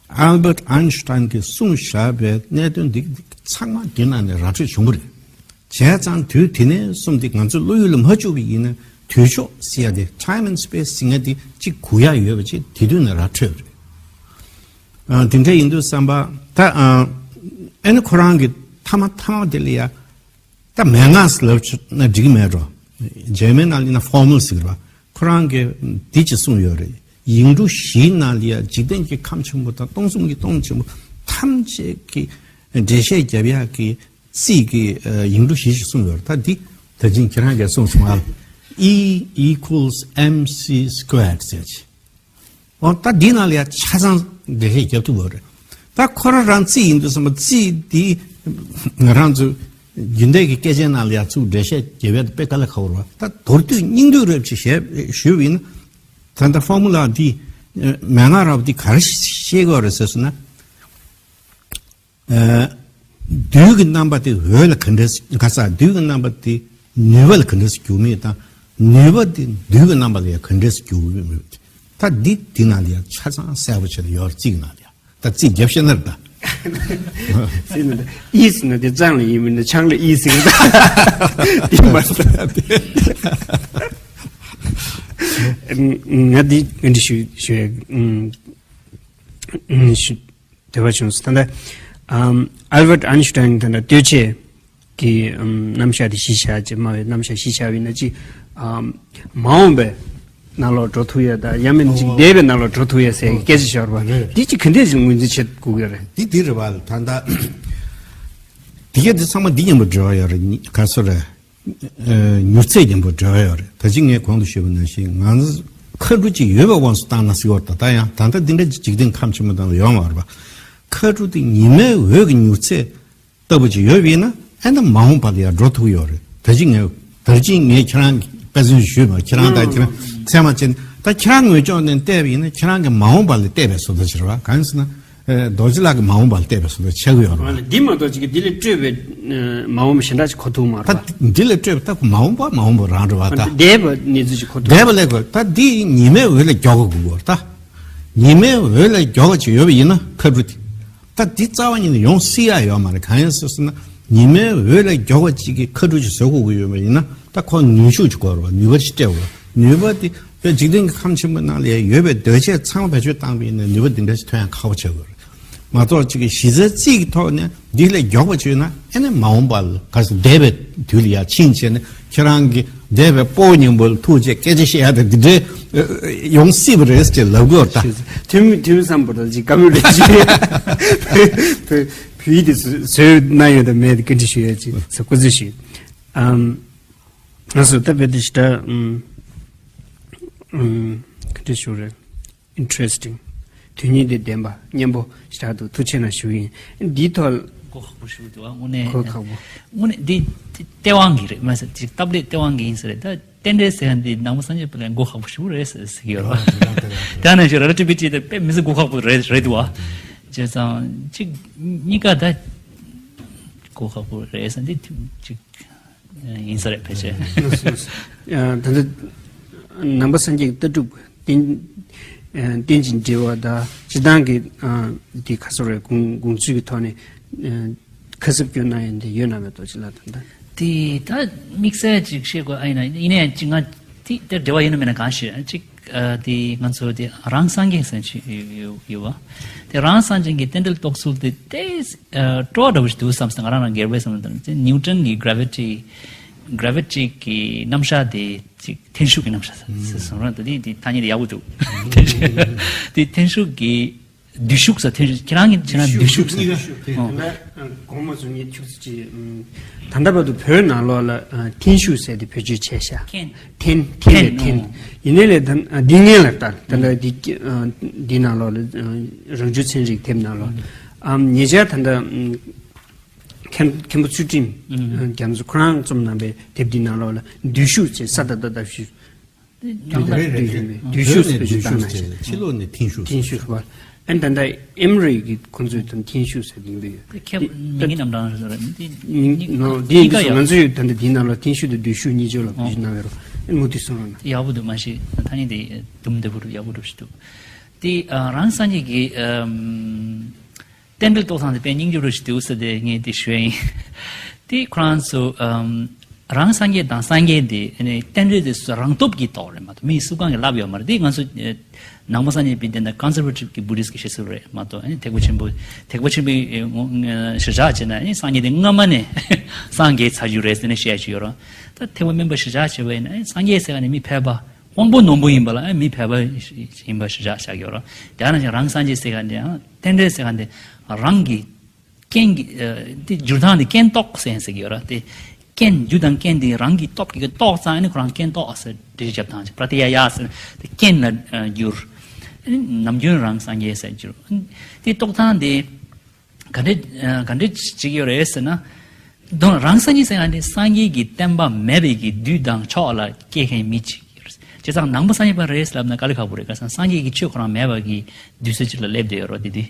ཨལ་བྷར་ཊི་ཨན་ཤུ་ཊན་གྱིས་གསུངས་བཞག་པའི་གནད་དོན་འདི་ཚང་མ་འདི་ནང་ནས་ར་འཕྲོད་བྱུང་བ་རེད། བྱས་ཙང་དུས་དེ་ནས་བཟུང་སྟེ་ང་ཚོས་བློ་ཡུལ་ལ་མ་བཅུག་པ་ཡིན་ན་དུས་ཕྱོགས་ཟེར་ཡ་དེ། ཊའིམ་ཨེན་སི་པེ་སི་ཟེར་ཡ་དེ་གཅིག་གུ་ཡ་ཡོད་པ་ཅིག་དེ་དུས་ནས་ར་འཕྲོད་པ་རེད། ཨ། དེ་འདྲ་ཡིན་དུས་ཙམ་པ་ད། ཨ། ཨ་ནི་ཁོ་རང་གི་མཐའ་མ་མཐའ་མ་དེ་ལ་ཡ། ད་མན་ངག་ཟེར་ལབ་ན་འགྲིག་གི་མེད་འགྲོ། འཇར་མན་ནང་ལ་ཡིན་ན་ཧྥོར་མུ་ལ་ཟེར་གི་རེད་པ། ཁོ་རང་གིས་འདི་ཅིག་གསུངས་ཡོད་རེད། ཡིག་འབྲུ་བཞིའི་ནང་ལ་ཡ་འཇིག་རྟེན་གྱི་ཁམས་ཆེན་པོ་དང་སྟོང་གསུམ་གྱི་སྟོང་ཆེན་པོ་ཐམས་ཅད་ཀྱི་འགྲེལ་བཤད་རྒྱབ་ཡག་གི་རྩིས་ཀྱི་ཡིག་འབྲུ་བཞི་ཞིག་གསུངས་ཡོད་རེད། ད་འདི་ད་ཅིང་ཁྱེད་རང་གིས་གསུངས་སོང་ཨ། E equals mc squared ཟེར་ཅིག་འོ་ད་འདི་ནང་ལ་ཡ་ཆ་ཚང་འགྲེལ་བཤད་རྒྱབ་ཐུབ་པ་རེད། ད་ཁོ་རང་རང་རྩིས་ཡིན་དུས་ཙམ་པ་རྩིས་འདི་ང་རང་ཚོ་རྒྱུན་ལྡན་གྱི་སྐད་ཆའི་ནང་ལ་ཡ་ཚུར་འགྲེལ་བཤད་རྒྱབ་ཡ་དེ་དཔེ་དཀའ་ལས་ཁག་པོ་རེད་པ། ད་མདོར་བསྡུས་སྙིང་བསྡུས་རེ་ཞིག་ཞུས་པ་ཡིན་ན། ད་ལྟ་ཧྥོར་མུ་ལ་འདི་མན་ངག་ར་བ་འདི་ག་རེ་ཤེས་དགོས་རེད་ཟེར་སོང་ན། ཨ། རྡུལ་གྱི་རྣམ་པ་དེ་འོད་ལ་ག་འདྲས་ག་ས་རྡུལ་གྱི་རྣམ་པ་དེ་ནུས་པ་ལ་ག་འདྲས་འགྱུར་མིན་དང་། ནུས་པ་དེ་རྡུལ་གྱི་རྣམ་པ་ལ་ཡང་ག་འདྲས་འགྱུར་མིན། ད་འདི་འདི་ནང་ལ་ཡང་ཆ་ཚང་གསལ་པོ་བྱས་ནས་ཡོད་རེད། རྩིས་ཀྱི་ནང་ལ་ཡང་། ད་རྩིས་རྒྱབ་ཤེས་ན་རེད་ད། ཟེར་ན་ད་ཨི་ཟེར་ན་དེ་ལྕང་ལ་ཨི་མིན་ན་ཆང་ལ་ཨི་ཟེར་གི་ད། དེ་མ་ཟེར། ང་འདི་འདི་ཞུ་ཞུ་ཡ། ཞུ། དེ་བ་བྱུང་སོང་། ད་ལྟ་ཨམ་ཨལ་བྷར་ཊི་ཨན་ཤུ་ཊན་ད་ལྟ་ལྟོས་ཆེ་གི་ཨམ་རྣམ་གཞག་དེ་གཞི་བཞག་ཅེས། སྨྲ་བའི་རྣམ་གཞག་གཞི་བཞག་པ་ཡིན་ན་ཅི། ཨམ་མ་འོངས་པའི་ནང་ལོགས་འགྲོ་ཐུབ་ཡ་དང་ཡང་མིན་ཅིག་འདས་པའི་ནང་ལོགས་འགྲོ་ཐུབ་ཡ་ཟེར་གི་སྐད་ཆ་ཤོར་བ་རེད། འདི་ཅི་ག་འདྲས་ཅིག་ངོས་འཛིན་བྱེད་དགོས་ཀྱི་རེད། འདི་འདི་རེད་བ། ད་ལྟ་འདི་ག་འདི་ཚང་མ་འདི་མཉམ་པོ་འབྲེལ་བ་ཡོད་རེད། ག་རེ་ཟེར་རེད། ཨ། མྱུར་ཚད་མཉམ་པོ་འབྲེལ་བ་ཡོད་རེད། ད་ཅི་ངས་གོང་དུ་ཞུས་པ་ནང་བཞིན་ང་ཚོ་མཁའ་འགྲོ་ཅིག་ཡོད་པའི་དབང་དུ་བཏང་ན་ཟེར་བ། ད་ལྟ་ཡང་ད་ལྟ་འདི་འདྲ་འཇིག་རྟེན་ཁམས་ཆེན་པོ་ནང་ལ་ཡོད་མ་རེད་པ། མཁའ་འགྲོ་དེ་ཉི་མའི་འོད་ཀྱི་མྱུར་ཚད་ལྟ་བུ་ཅིག་ཡོད་པ་ཡིན་ན་ཨེ་ན་མ་འོངས་པ་ལ་ཡང་འགྲོ་ཐུབ་ཀྱི་ཡོད་རེད། ད་ཅི་ངས་ད་ཅི་ངས་ཁྱེད་རང་གི་དཔེ་མཚོན་ཞུས་པ། ཁྱེད་རང་དང་ཁྱེད་རང་ཚད་མ་བྱས་ནས། ད་ཁྱེད་རང་ངོས་ཕྱོགས་ནས་བལྟས་པ་ཡིན་ན་ཁྱེད་རང་གི་མ་འོངས་པ་ལ་བལྟས་པའི་བཟོ་འདྲ་ཅིག་རེད་པ། གང་ཡིན་ཟེར་ན། ཨེ། རྡོ་རྗེ་ལགས་ཀྱིས་མ་འོངས་པ་ལ་བལྟས་པའི་བཟོ་འདྲ་ཆགས་ཀྱི་ཡོད་རེད་པ། འདི་མ་གཏོགས་ཅིག་གིས་འདི་ལས་སྤྲོས་པའི་མ་འོངས་པ་གཞན་དག་ཅིག་གོ་ཐུབ་མ་རེད་པ། ད་འདི་ལས་སྤྲོས་པ་ད་མ་འོངས་པ་མ་འོངས་པ་རང་རེད་པ། ད་འདས་པའི་གནས་ཚུལ་ཅིག་གོ་ཐུབ། འདས་པ་ལས་གོ། ད་འདི་ཉི་མའི་འོད་ལས་མགྱོགས་པ་དགོས་ཀྱི་ཡོད་རེད་ད། ཉི་མའི་འོད་ལས་མགྱོགས་པ་ཅིག་ཡོད་པ་ཡིན་ན་མཁའ་འགྲོ་དེ། ད་འདི་རྩ་བ་ཉིད་ནས་ཡོང་སྲིད་ཡ་ཡོད་མ་རེད། གང་ཡིན་ཟེར་ན་ཉི་མའི་འོད་ལས་མགྱོགས་པ་ཅིག་གིས་མཁའ་འགྲོ་ཅིག་བཟོ་དགོས་ཀྱི་ཡོད་པ་ཡིན་ན། ད་ཁོ་ནུས་ཤུགས་ཅིག་དགོས་རེད་པ། ནུས་པ་ཅིག་སྤྲད་དགོས་རེད། ནུས་པ་དེ་བས་འཇིག་རྟེན་གྱི་ཁམས་ཆེན་པོ་ནང་ལ་ཡོད་པའི་གདོས་བཅས་ཚང་མ་བེད་སྤྱོད་བཏང་པ་ཡིན་ན་ནུས་པ་འདི་འདྲ་ཞིག་ཐོན་ཡ་ཁག་པོ་ཆགས་ཀྱི་ཡོད་རེད། མ་གཏོགས་ཅིག་གི་གཞི་རྩའི་རྩིས་ཀྱི་ཐོག་ནས་འདི་ལས་མགྱོགས་པ་ཅིག་ཡོད་ན་ཨེ་ནས་མ་འོངས་པ་ལ་ག་ཚོད་འདས་པའི་དུས་ལ་ཡ་ཕྱིན་བྱས་ནས་ཁྱེད་རང་གི་འདས་པའི་སྤོ་བོ་མཉམ་པོ་ལ་ཐུག་བྱས་སྐད་ཆ་བཤད་ཡ་དང་འདི་འདྲའི་ཡོང་སྲིད་པ་རེད་ཅེས་ལབ་དགོས་རེད་ད། ཐུན་ཐུན་བསམ་པ་རེད་ཅིག་བཀའ་མོལ་རེད་ཅིག་བོད་ཡིག་དེ་བཟོས་གནང་ཡོད་དམ་མེད་དེ་བཀའ་འདྲི་ཞུ་ཡ་ཅིག་ཟེར་སྐུ་རྩེད་ཞུ། ཨམ། ང་ཚོ་ད་བོད་དུ་ཞེ་དྲག་ཨམ། ཨམ། ག་འདྲ་ཞུ་རེད། Interesting. དོན་སྙིང་ལྡན་པ་སྙན་པོ་ཞེ་དྲག་འདུག་ཐུགས་རྗེ་ཆེ་གནང་ཞུ་ཡིན། འདིའི་ཐོག་གོ་ཁག་པོ་ཞིག་འདུག་ཨ། དངོས་གནས་གོ་ཁག་པོ། དངོས་གནས་འདི་སྟེས་དབང་གི་རེད་མ་ཟད་ཅིག་སྟབས་ལེགས་སྟེས་དབང་གི་ཡིན་ས་རེད། ད་རྟེན་འབྲེལ་ཟེར་ཡ་འདི་ནང་པ་སངས་རྒྱས་པ་ལས་གོ་ཁག་པོ་ཞིག་རེད་ཟེར་ཟེར་གི་ཡོད་རེད། དེ་ནང་བཞིན་རེ་ལ་ཊི་བི་ཊི་དེ་དཔེ་མི་སྲིད་གོ་ཁག་པོ་རེད་རེད་འདུག་ཨ། བྱས་ཙང་ཅིག་གཉིས་ཀ་ད་གོ་ཁག་པོ་རེད་ཟེར་འདི་ཅིག་ཡིན་ས་རེད་ཕལ་ཆེར། ད་ལྟ་ནང་པ་སངས་རྒྱས་ཀྱི་ལྟ་གྲུབ་རྟེན་རྟེན་ཅིང་འབྲེལ་བ་དང་སྤྱིར་བཏང་གི་འདི་ཁ་སོ་རེ་དགོངས་དགོངས་ཚུལ་གྱི་ཐོག་ནས་ཁ་གསབ་སྐྱོན་གནང་ཡོད་འདི་ཡོད་ན་མེད་དོ་ཅི་ལ་དང་ད། དེ་ད་དམིགས་བསལ་ཅིག་བཤད་དགོས་ཨ་ཡིན་ན་ཡིན་ན་ཡང་ཅིག་ང་དེ་དེར་འབྲེལ་བ་ཡིན་ན་མེད་ན་གང་ཤེས་ཅིག་དེ་ང་ཚོ་དེ་རང་སངས་རྒྱས་ཟེར་ཅིག་ཡོད་ཡོད་བ། དེ་རང་སངས་རྒྱས་ཀྱི་རྟེན་འབྲེལ་རྟོགས་ཚུལ་དེ་དེ་སྤྲོ་བ་འདྲ་བོ་ཞིག་འདུག་བསམ་སྟེ་ང་རང་རང་སྒེར་བས་བསམ་བློ་བཏང་ནས་ནིའུ་ཊོན་གྱི་གྷ་རེ་ཝི་ཊི་གྷ་རེ་ཝི་ཊི་གི་རྣམ་གཞག་དེ་ཅིག་འཐེན་ཤུགས་ཀྱི་རྣམ་གཞག་ཟེར་སོང་རང་དེ་དེ་ཐ་སྙད་དེ་ཡག་པོ་འདུག་འཐེན་ཤུགས་དེ་འཐེན་ཤུགས་ཀྱི་བསྡུས་ཤུགས་ཟེར་འཐེན་ཤུགས་ཁྱེད་རང་གི་བྱས་ན་བསྡུས་ཤུགས་ཟེར། གོང་མ་ཚོ་ངས་ཆུ་ཚོད་ཅིག་ད་ལྟ་བར་དུ་བོད་ནང་ལོགས་ལ་འཐེན་ཤུགས་ཟེར་དེ་བེད་སྤྱོད་བྱས་ཤག་འཐེན་འཐེན་ལས་འཐེན། ཡིན་ནའི་ལས་ད་འདི་ངན་ལ་ལྟ་ད་ལྟ་འདི་འདི་ནང་ལོགས་ལ་རང་བྱུང་ཚན་རིག་དེབ་ནང་ལོགས་ཉེ་ཆར་ད་ལྟ་མཁན་མཁན་པོ་ཚུལ་ཁྲིམས་རྒྱ་མཚོ་ཁོ་རང་རྩོམ་གནང་པའི་དེབ་འདི་ནང་ལོགས་ལ་བསྡུས་ཤུགས་ཅེས་ས་ད་ད་ད་ཞུས། རྒྱང་ཐག་བསྡུས་ཤུགས་བསྡུས་ཤུགས་བོད་ནས་བསྡུས་ཤུགས་ཟེར་ཕྱི་ལོགས་ནས་འཐེན་ཤུགས་འཐེན་ཤུགས་ཟེར་བ། ཨན་ད་ལྟ་ཨེམ་རི་གི་ཁོང་ཚོས་དང་འཐེན་ཤུགས་ཟེར་གྱིན་པས་ཡོད། དེ་ཁྱབ་མིང་གི་རྣམ་གྲངས་རེད་མི་དེ་ནོ་དེ་ཡིན་དུས་ང་ཚོས་ཡོད་ད་ལྟ་དེའི་ནང་ལ་འཐེན་ཤུགས་དང་བསྡུས་ཤུགས་གཉིས་ཆོས་ལ་བསྡུས་ཤུགས་གནང་བའི་རོ་ཨན་མུ་མཐུད་གསུང་རོགས་གནང་། ཡག་པོ་འདུག་མ་གཞི་ཐ་སྙད་དེ་དུམ་བདེ་པོ་འདུག་ཡག་པོ་འདུག་ཞིག་འདུག་དེ་རང་སངས་རྒྱས་ཀྱི་རྟེན་འབྲེལ་རྟོགས་སྟངས་དེ་དཔེ་སྙིང་རྗེ་རུ་ཞིག་འདུག་ཟེར་ཏེ་ངས་དེ་ཞུ་ཡ་ཡིན། དེ་ཁོ་རང་ཚོ་ཨམ་རང་སངས་རྒྱས་དང་སངས་རྒྱས་དེ་ཨ་ནི་རྟེན་འབྲེལ་དེ་སུ་རང་སྟོབས་ཀྱིས་རྟོགས་རེད་མ་གཏོགས་མིའི་སུ་གང་གིས་ལབ་ཡོད་མ་རེད། དེ་ང་ཚོ་ཨ་ནང་པ་སངས་རྒྱས་པའི་དེ་འདྲ་ཀོན་སར་ཝེ་ཊིབ་ཀྱི་བུ་དིསྟ་ཀྱི་བཤད་སྲོལ་རེད་མ་གཏོགས་ཨ་ནི་ཐེག་པ་ཆེན་པོ་ཐེག་པ་ཆེན་པོའི་ཨ་ངོ་ཨ་གཞིར་བཞག་བྱས་ན་ཨ་ནི་སངས་རྒྱས་དེ་སྔ་མ་ནས་སངས་རྒྱས་ཚར་རྒྱུ་རེད་ཟེར་ནས་བཤད་ཀྱི་ཡོད་རེད། ད་ཐེག་པ་དམན་པ་གཞིར་བཞག་བྱས་པ་ཡིན་ན་ཨ་ནི་སངས་རྒྱས་ཟེར་ག་ནས་མི་ཕལ་པ་དབང་པོ་རྣོན་པོ་ཡིན་པ་ལ་ཨ་མི་ཕལ་པ་ཡིན་པ་གཞིར་བཞག་བཞག་ཡོད་རེད། དེ་ནང་བཞིན་རང་སངས་རྒྱས་ཟེར་ག་འདི་ཡང་རྟེན་འབྲེལ་ཟེར་ག་འདི་རང་གི་རྐྱེན་གྱི་ཨ་འདི་འགྱུར་སྟངས་འདི་རྐྱེན་རྟོགས་ཟེར་ཟེར་གྱི་ཡོད་རེད། དེ་རྐྱེན་རྒྱུ་དང་རྐྱེན་འདི་རང་གིས་སྟོབས་ཀྱིས་རྟོགས་ཙང་ཨ་ནི་ཁོ་རང་རྐྱེན་རྟོགས་ཟེར་འགྲེལ་བརྒྱབ་སྟངས་ཅིག་པྲ་ཏི་ཡ་ཡ་ཟེར་དེ་རྐྱེན་ལ་ཨ་འགྱུར། ཨ་ནི་ནམ་རྒྱུན་རང་སངས་རྒྱས་ཟེར་འགྱུར། ཨ་ནི་དེ་རྟོགས་སྟངས་དེ། ག་འདྲ་ག་འདྲ་བྱེད་ཀྱི་ཡོད་རེད་ཟེར་ན། དོན་རང་སངས་རྒྱས་ཟེར་ཡང་དེ་སངས་རྒྱས་ཀྱི་བསྟན་པ་མེད་པའི་གི་དུས་དང་ཕྱོགས་ལ་སྐྱེས་མཁན་མི་གཅིག་ཡོད་རེད། བྱས་ཙང་ནང་པ་སངས་རྒྱས་པ་རེད་ལབ་ན་དཀའ་ལས་ཁག་པོ་རེད། ག་ས་སངས་རྒྱས་ཀྱི་ཆོས་ཁོ་རང་མེད་པ་གི་དུས་ཚོད་ཅིག་ལ་སླེབས་བསྡད་ཡོད་རེད། དེ་དུས་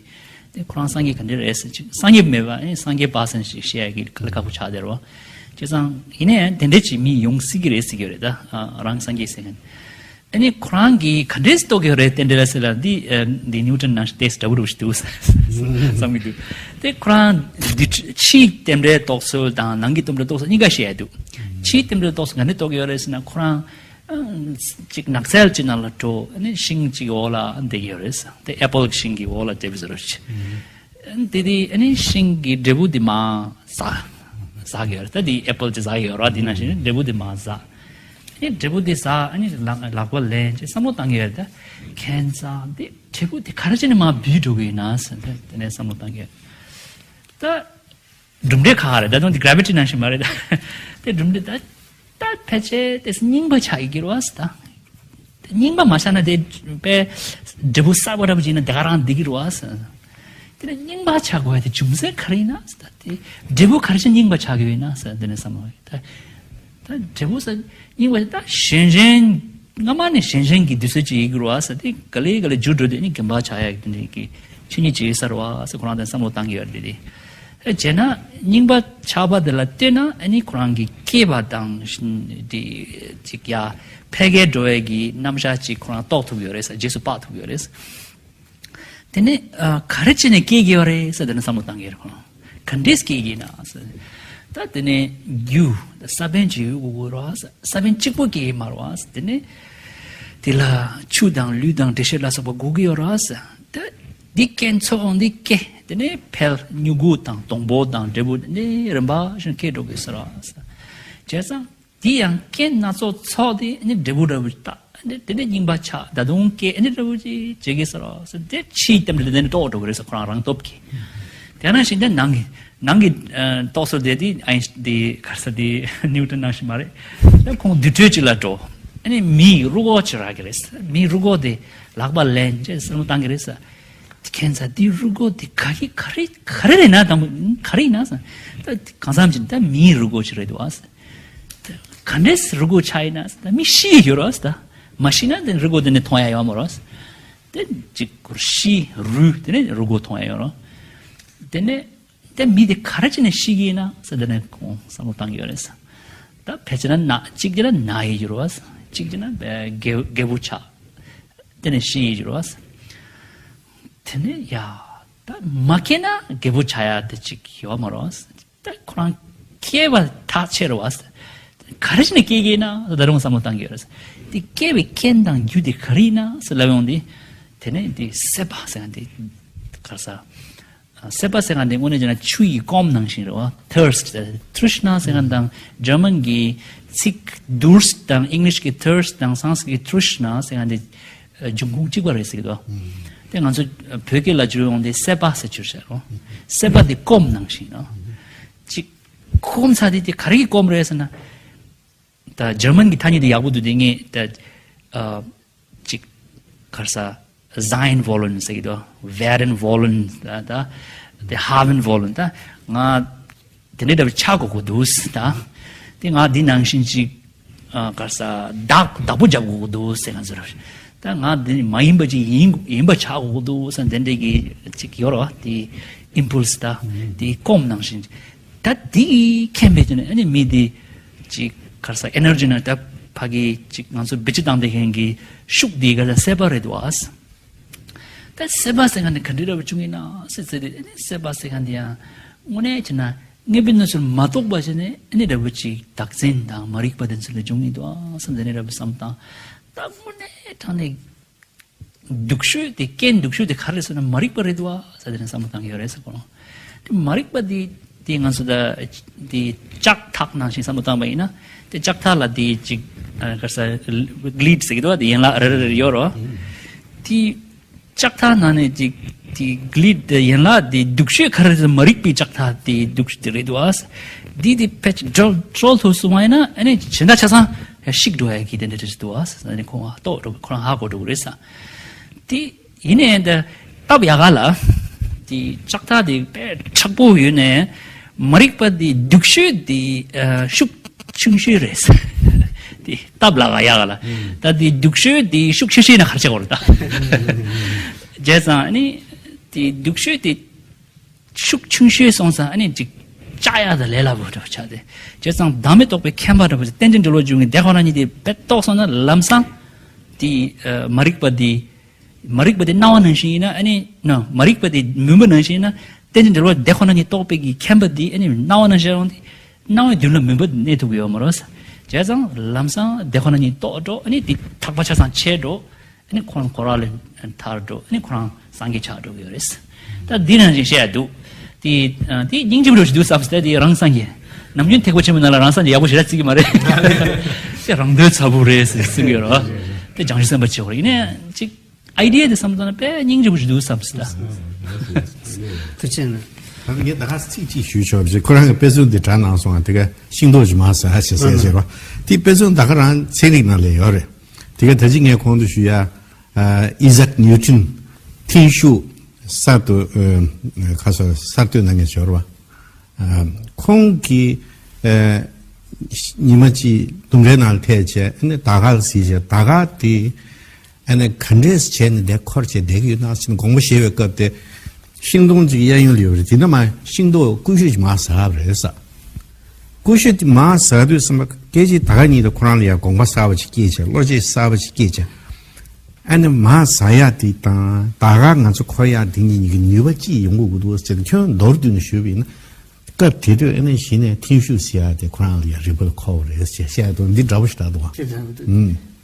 དེ་ཁོ་རང་སངས་རྒྱས་ག་འདྲ་རེད་ཟེར་ཅིག་སངས་རྒྱས་མེད་པ་ཨེ་སངས་རྒྱས་པ་ཟེར་ཞིག་བཤད་ཡ་གི་དཀའ་ལས་ཁག་པོ་ཆགས་བསྡད་རེད་བ། བྱས་ཙང་ཡིན་ནའི་དེ་འདྲ་ཅིག་མི་ཡོང་སྲིད་ཀྱི་རེད་ཟེར་གྱི་ཡོད་རེད་ད། རང་སངས་རྒྱས་ཟེར་མཁན། ཨ་ནི་ཁོ་རང་གིས་ག་འདྲས་རྟོགས་ཀྱི་རེད་རྟེན་འབྲེལ་ཟེར་ལ་འདི་ཨ་འདི་ནིའུ་ཊོན་ནང་ཏོག་ཙམ་འདྲ་པོ་འདྲ་པོ་ཞིག་འདུག་བསམ་གྱི་འདུག་དེ་ཁོ་རང་འདི་ཕྱིའི་རྟེན་འབྲེལ་རྟོགས་ཚུལ་དང་ནང་གི་རྟེན་འབྲེལ་རྟོགས་ཚུལ་གཉིས་ཀ་བཤད་ཡ་འདུག་ཕྱིའི་རྟེན་འབྲེལ་རྟོགས་ཚུལ་ག་འདྲས་རྟོགས་ཀྱི་ཡོད་རེད་ཟེར་ན་ཁོ་རང་ཨ་ཅིག་ནགས་ཚལ་ཅིག་ནང་ལ་འགྲོ། ཨ་ནི་ཤིང་ཅིག་འོག་ལ་བསྡད་ཀྱི་ཡོད་རེད། དེ་ཨེ་པལ་ཤིང་གི་འོག་ལ་བསྡད་པའི་བཟོ་འདྲ་ཞིག་དེ་དེ་ཨ་ནི་ཤིང་གི་འབྲས་བུ་དེ་མར་ཟ། ཟ་གི་ཡོད་རེད། ད་དེ་ཨེ་པལ་དེ་ཟ་གི་ཡོད་རེད། དེ་ནང་བཞིན་འབྲས་བུ་དེ་མར་ཟ། ཨ་ནི་འབྲས་བུ་དེ་ཟ་ཨ་ནི་ལག་ལག་པ་ལེན་བྱས་བསམ་བློ་བཏང་གི་ཡོད་རེད། ད་ཁྱད་མཚར་དེ་འབྲས་བུ་དེ་ག་རེ་བྱས་ནས་མར་བུད་འགྲོ་གི་ཡོད་ན་ཟེར་དེ་དེ་ནས་བསམ་བློ་བཏང་གི་ཡོད། ད་གྲུབ་འབྲས་ཁག་རེད། ད་དུང་དེ་གྷ་རེ་ཝི་ཊི་ནང་བཞིན་མ་རེད། ད་དེ་གྲུབ་འབྲས་ད་ད་ཕལ་ཆེར་དེ་རྙིང་པ་ཆགས་ཀྱི་རེད་བ་ཟེར་ད། རྙིང་པ་མ་ཆགས་ན་དེ་དཔེ་འབྲས་བུ་གསར་པ་འདྲ་པོ་ཅིག་ཡིན་ན་དེ་ག་རང་བསྡད་ཀྱི་རེད་བ་ཟེར། དེ་ནས་རྙིང་པ་ཆགས་དགོས་ཡ་དེ་རྒྱུ་མཚན་ག་རེ་ཡིན་ན་ཟེར་ད་དེ་འབྲས་བུ་ག་རེ་བྱས་རྙིང་པ་ཆགས་ཀྱི་ཡོད་ན་ཟེར་དེ་ནས་བསམ་བློ་ད་ད་འབྲས་བུ་ཟེར་རྙིང་པ་ད་གཞན་གཞན་སྔ་མ་ནས་གཞན་གཞན་གྱི་དུས་ཚོད་ཅིག་ཡིན་ཀྱི་རེད་བ་ཟེར་དེ་ག་ལེ་ག་ལེ་འགྱུར་འགྲོ་དུས་ནི་རྒན་པ་ཆགས་ཡ་གི་དེ་འདྲའི་གི་ཆོས་ཉིད་ཅིག་ཡོད་ས་རེད་བ་ཟེར་ཁོ་རང་དེ་བསམ་བློ་བཏང་གི་ཡོད་རེད་དེ། བྱས་ན་རྙིང་པ་ཆགས་པ་དེ་ལ་ལྟོས་ན་ཨ་ནི་ཁོ་རང་གི་སྐྱེས་པ་དང་དེ་ཅིག་ཡ་ཕལ་སྐད་འགྲོ་བའི་གི་རྣམ་གཞག་ཅིག་ཁོ་རང་རྟོགས་ཐུབ་ཡོད་རེད་ཟེར། རྗེས་སུ་དཔག་ཐུབ་ཡོད་རེད་ཟེར། དེ་ནས་ཨ་ག་རེ་བྱས་ནས་སྐྱེ་གི་ཡོད་རེད་ཟེར་དེ་ནས་བསམ་བློ་བཏང་གི་ཡོད་རེད་ཁོ་རང་། ག་འདྲས་སྐྱེ་གི་ཡིན་ན་ཟེར། ད་དེ་ནས་རྒྱུ་ས་བོན་ཅིག་ཡོད་དགོས་ཀྱི་རེད་ཟེར། ས་བོན་གཅིག་པོ་སྐྱེ་གི་མ་རེད་ཟེར། དེ་ནས་དེ་ལ་ཆུ་དང་ལུད་དང་འབྲས་ཤེད་ལ་སོགས་པ་དགོས་ཀྱི་ཡོད་རེད་ཟེར། ད་འདི་རྐྱེན་ཚོགས་འོང་འདི་སྐྱེ། དེ་ནས་འཕེལ་མྱུ་གུ་དང་སྡོང་པོ་དང་འབྲས་བུ་དེ་ནས་རིམ་པ་བཞིན་སྐྱེ་འགྲོ་གི་ཟེར་ར་ཟེར། བྱས་ཙང་འདི་ཡང་རྐྱེན་སྣ་ཚོགས་ཚོགས་ཏེ་ནི་འབྲས་བུ་འདྲ་བོ་ཞིག་བཏགས་ནི་དེ་ནས་རྙིང་པ་ཆགས་ད་དུང་སྐྱེ་ནི་འདྲ་བོ་ཞིག་བྱེད་ཀྱི་ཟེར་ར་ཟེར། དེ་ཕྱིའི་རྟེན་འབྲེལ་དེ་ནི་རྟོགས་འགྲོ་གི་རེད་ཟེར་ཁོ་རང་རང་སྟོབས་ཀྱིས། དེ་ནང་བཞིན་དེ་ནང་གི་ནང་གི་རྟོགས་ཚུལ་དེ་དེ་ཨའིན་དེ་ག་རེ་ཟེར་དེ་ནིའུ་ཊོན་ནང་བཞིན་མ་རེད། དེ་ཁོང་དུར་ཁྲོད་ཅིག་ལ་འགྲོ། ཨ་ནི་མིའི་རུ་སྒོག་ཅིག་རག་གི་རེད་ཟེར། མིའི་རུ་སྒོག་དེ་ལག་པ་ལེན་བྱས་བསམ་བློ་བཏང་གི་རེད་ཟེར། ཁྱད་མཚར་འདི་རུས་ཁོག་འདི་ག་གི་ག་རེ་ག་རེ་རེད་ན་དང་པོ་ག་རེ་ཡིན་ན་ཟེར། ད་གང་འཚམ་ཅིག་ད་མིའི་རུས་ཁོག་ཅིག་རེད་འདུག་ཨ་ཟེར། ད་ག་འདྲས་རུས་ཁོག་ཆགས་ཡིན་ན་ཟེར། ད་མི་ཤི་ཡོད་རོགས་ཟེར། ད་མ་ཤི་ན་དེ་རུས་ཁོག་དེ་ནས་མཐོང་ཡ་ཡོད་མ་རོགས་ཟེར། དེ་གཅིག་གུར་ཤི་རུས་དེ་ནས་རུས་ཁོག་མཐོང་ཡ་ཡོད་རོགས། དེ་ནས་དེ་མི་དེ་ག་རེ་བྱས་ནས་ཤི་གི་ཡིན་ན་ཟེར། དེ་ནས་ཁོང་བསམ་བློ་བཏང་གི་ཡོད་རེད་ཟེར། ད་ཕལ་ཆེར་ན་ན་གཅིག་བྱས་ན་ན་ཡི་འགྱུར་བ་ཟེར། གཅིག་བྱས་ན་བ་རྒད་རྒད་པོ་ཆགས། དེ་ནས་ཤི་ཡི་འགྱུར་བ་ཟེར། དེ་ནས་ཡ་ད་མ་སྐྱེས་ན་རྒད་པོ་ཆགས་ཡ་དེ་གཅིག་ཡོད་མ་རེད་ཟེར། ད་ཁོ་རང་སྐྱེས་པ་ཐག་ཆོད་རེད་བ་ཟེར། ག་རེ་བྱས་ནས་སྐྱེ་གི་ཡིན་ན་ཟེར། ད་རུང་བསམ་བློ་བཏང་གི་ཡོད་རེད་ཟེར། དེ་སྐྱེ་བའི་རྐྱེན་དང་རྒྱུ་དེ་ག་རེ་ཡིན་ན་ཟེར་ལབ་ཡོང་དུས། དེ་ནས་དེ་སྲེད་པ་ཟེར་མཁན་དེ་ག་རེ་ཟེར། སྲེད་པ་ཟེར་མཁན་དེ་དངོས་གནས་བྱས་ན་ཆུ་ཡི་སྐོམ་ནང་བཞིན་རེད་བ། ཐིར་སི་ཊི། ཏྲིཤ་ན་ཟེར་མཁན་དང་འཇར་མན་གྱི་ཚིག་དུར་སི་ཊི་དང་ཨིང་ལིཤ་གི་ཐིར་སི་ཊི་དང་སཾ་སྐྲྀ་ཏ་གི་ཊྲིཤ་ན་ཟེར་མཁན་དེ་འབྱུང་ཁུངས་གཅིག་པ་རེད་ཟེར་གི་འདུག་དེ་ང་ཚོ་བོད་སྐད་ལ་བསྒྱུར་ཡོང་དེ་སྲེད་པ་ཟེར་བསྒྱུར་བྱས་རོ། སྲེད་པ་དེ་སྐོམ་ནང་བཞིན་རོ། གཅིག་སྐོམ་ཚ་དེ་དེ་ག་རེ་གི་སྐོམ་རེད་ཟེར་ན། ད་འཇར་མན་གྱི་ཐ་སྙད་དེ་ཡག་པོ་འདུག་དེ་ངས་ད་ཨ་ཅིག་ག་རེ་ཟེར། Sein wollen ཟེར་གྱི་འདུག Werden wollen ད་ད་དེ་Haben wollen ད་ང་དེ་འདྲ་འདྲ་བོ་ཆགས་དགོས་ཀྱི་འདུག་ད་དེ་ང་འདི་ནང་བཞིན་ཅིག་ཨ་ག་རེ་ཟེར། བདག་བདག་པོ་རྒྱབ་དགོས་ཀྱི་འདུག་ཟེར། ང་ཚོར་ད་ང་འདི་མ་ཡིན་པ་ཅིག་ཡིན་ཡིན་པ་ཆགས་དགོས་ཀྱི་འདུག་ཟེར། དེ་འདྲའི་གི་ཅིག་ཡོད་རེད་བ། དེ་ཨིམ་པུལ་སི་ད་དེ་སྐོམ་ནང་བཞིན། ད་དེ་མཁྱེན་པའི་དོན་ནས་ཨ་ནི་མི་དེ་ཅིག་ག་རེ་ཟེར། ཨེ་ནར་ཇི་ནང་ད་ཕ་གི་ཅིག་ང་ཚོ་བེད་སྤྱོད་བཏང་བསྡད་མཁན་གྱི་ཤུགས་དེ་ག་རེ་ཟེར། སྲེད་པ་རེད་འདུག་ཨ། ད་སྲེད་པ་ཟེར་མཁན་དེ་ག་འདྲ་འདྲ་བོ་བྱུང་ཡིན་ན་ཟེར་ཟེར་དུས། ཨ་ནི་སྲེད་པ་ཟེར་མཁན་དེ་ཡང་དངོས་གནས་བྱས་ན་དངོས་པོའི་གནས་ཚུལ་མ་རྟོགས་པ་བྱས་ནས་ཨ་ནི་འདྲ་བོ་ཅིག་བདག་འཛིན་དང་མ་རིག་པ་དེ་ཚོ་ལས་བྱུང་ཡིན་འདུག་ཨ་བསམ། དེ་འདྲ་འདྲ་བོ་བསམ་བཏང་། ད་དངོས་གནས་དྲང་གནས་སྡུག་ཤོས་དེ། རྐྱེན་སྡུག་ཤོས་དེ་ག་རེ་རེད་ཟེར་ན་མ་རིག་པ་རེད་འདུག་ཨ་ཟེར། དེ་ནས་བསམ་བློ་བཏང་གི་ཡོད་རེད་ཟེར་གོ། དེ་མ་རིག་པ་དེ་དེ་ང་ཚོ་ད་དེ་ལྕགས་ཐག་ནང་བཞིན་བསམ་བློ་བཏང་པ་ཡིན་ན། དེ་ལྕགས་ཐག་ལ་དེ་ཅིག་ཨ་ག་རེ་ཟེར། གླིད་ཟེར་གྱི་འདུག་བ། དེ་ཡན་ལག་རེ་རེ་རེ་ཡོད་རོ། དེ་ལྕགས་ཐག་ནང་ནས་ཅིག་དེ་གླིད་དེ་ཡན་ལག་དེ་སྡུག་ཤོས་ག་རེ་རེད་ཟེར་ན་མ་རིག་པའི་ལྕགས་ཐག་དེ་སྡུག་ཤོས་དེ་རེད་འདུག་ཨ། དེ་དེ་ཕལ་ཆེར་འགྲོལ་འགྲོལ་ཐུབ་སོང་བ་ཡིན་ན་ཨ་ནི་གཞན་དག་ཆ་ཚང་ཡང་ཤི་འགྲོ་ཡ་གི་དེ་འདྲ་རེད་འདུག་ཨ། ཨ་ནི་ཁོང་ཧ་གོ་འགྲོ། ཁོ་རང་ཧ་གོ་འགྲོ་གི་རེད་ཟེར། དེ་ཡིན་ནའི་འདི་སྟབས་ཡག་ག་ལ། དེ་ལྕགས་ཐག་དེ་དཔེ་མཁྲེགས་པོ་ཡོད་ནའི་མ་རིག་པ་དེ་སྡུག་ཤོས་དེ་ཨ་ཤུགས་ཆུང་ཤོས་རེད། དེ་སྟབས་ལ་ག་ཡག་ག་ལ། ད་དེ་སྡུག་ཤོས་དེ་ཤུགས་ཆེ་ཤོས་ན་ག་རེ་བྱེད་དགོས་རེད་ད། བྱས་ཙང་ཨ་ནི་དེ་སྡུག་ཤོས་དེ་ཤུགས་ཆུང་ཤོས་སོང་ཙང་ཨ་ནི་ཅིག་བཅག་ཡག་དང་ལས་སླ་པོ་འདྲ་པོ་ཆགས་ཏེ། བྱས་ཙང་བདག་མེད་རྟོགས་པའི་མཁྱེན་པ་འདྲ་པོ་ཅིག་རྟེན་ཅིང་འབྲེལ་བར་འབྱུང་བའི་དེ་ཁོ་ན་ཉིད་དེ་དཔེ་རྟོགས་སོང་ན་ལམ་སང་དེ་ཨ་མ་རིག་པ་དེ། མ་རིག་པ་དེ་སྣང་བ་ནང་བཞིན་ཡིན་ན་ཨ་ནི་ན། མ་རིག་པ་དེ་མུན་པ་ནང་བཞིན་ཡིན་ན་རྟེན་ཅིང་འབྲེལ་བར་དེ་ཁོ་ན་ཉིད་རྟོགས་པའི་གི་མཁྱེན་པ་དེ་ཨ་ནི་སྣང་བ་ནང་བཞིན་རུང་དེ་སྣང་བའི་མདུན་ལ་མུན་པ་དེ་གནས་ཐུབ་ཀྱི་ཡོད་མ་རེད་ཟེར། བྱས་ཙང་ལམ་སང་དེ་ཁོ་ན་ཉིད་རྟོགས་འགྲོ། ཨ་ནི་དེ་ཐག་པ་ཆ་ཚང་ཆད་འགྲོ། ཨ་ནི་ཁོ་རང་ཁོ་རང་ལས་ཐར་འགྲོ། ཨ་ནི་ཁོ་རང་སངས་རྒྱས་ཆགས་འགྲོ་གི་ཡོད་རེད། ད་འདི་ནང་བཞིན་བཤད་ཡ་འདུག་དེ་ཨ་དེ་སྙིང་རྗེ་པོ་འདྲ་ཞིག་འདུག་བསམ་སྟེ། དེ་རང་སངས་རྒྱས། ནམ་རྒྱུན་ཐེག་པ་ཆེན་པོའི་ནང་ལ་རང་སངས་རྒྱས་ཡག་པོ་ཞེ་དྲག་བརྩི་གི་མ་རེད། དེ་རང་འདོད་ཚ་པོ་རེད་ཟེར་གསུང་གི་ཡོད་རེད། དེ་བྱང་ཆུབ་སེམས་དཔའ་ཆེ་བོ་རེད། ཡིན་ནའི་ཅིག་ཨའི་ཌི་ཡ་དེ་བསམ་བཏང་ན་དཔེ་སྙིང་རྗེ་པོ་ཞིག་འདུག་བསམ་སྟེ། ཐུགས་རྗེ་ཆེ་གནང་། ད་ངས་ད་ག་ཚིག་གཅིག་ཞུས་ཆོག་པ་ཞིག་ཁོ་རང་གི་དཔེ་མཚོན་དེ་དྲ་གནང་སོང་ང་། དེ་ག་ཤིང་ཏོག་ཅིག་མར་ཟ་ཞེས་ཟེར་བ། དེ་དཔེ་མཚོན་ད་ག་རང་ཚན་རིག་ནང་ལ་ཡོད་རེད། དེ་ག་ད་ཅི་ངས་གོང་དུ་ཞུས་ཡ། ཨ་ཨི་ཟེག་ནིའུ་ཊོན་ཐིང་ཤུགས་གསར་དུ་ཨ་ཁ་སོ་གསར་གཏོད་གནང་མཁན་ཞིག་ཡོད་རེད་བ། ཨ་ཁོང་གིས་ཨ་ཉི་མ་གཅིག་ལྡུམ་རའི་ནང་ལ་ཐལ་བྱས། ཨ་ནི་ད་ག་ལ་གཟིགས་བྱས། ད་ག་དེ་ཨ་ནི་ག་འདྲས་བྱས་ནས་འདིར་འཁོར་བྱས་བསྡད་ཀྱི་ཡོད་ན་ཟེར་ནས་དགོངས་པ་བཞེས་པའི་སྐབས་དེ། ཤིང་སྡོང་གཅིག་གཡས་གཡོན་ལ་ཡོད་པ་རེད། དེ་འདྲ་མ་ཤིང་ཏོག་ཀུ་ཤུ་ཅིག་མར་ཟ་བ་རེད་ཟེར། ཀུ་ཤུ་དེ་མར་ཟ་དུས་ཙམ་པ་སྐད་ཅིག་ད་ག་ཉིད་དུ་ཁོ་རང་ལ་ཡང་དགོངས་པ་གསར་པ་ཅིག་སྐྱེས་བྱས། བློ་སྐྱེད་གསར་པ་ཅིག་སྐྱེས་བྱས། ཨ་ནི་མར་ཟ་ཡག་དེ་དང་ད་ག་ང་ཚོ་འཁོར་ཡག་དེ་གཉིས་གཉིས་ཀྱི་ནུས་པ་ཅི་ཡོང་གི་འདུག་ཟེར་ནས་ཁྱོན་མདོར་བསྡུས་ནས་ཞུས་པ་ཡིན་ན། སྐབས་དེ་དུས་ཨ་ནི་གཞི་ནས་ཐིང་ཤུགས་ཟེར་ཡག་དེ་ཁོ་རང་ལ་ཡང་རིག་པ་ལ་མཁོ་བ་རེད་ཅེས་བཤད་འདུག་འདི་འདྲ་པོ་ཞིག་རེད་འདུག་བ། ཅེས་བྱ་བ་དེ། ཨུམ།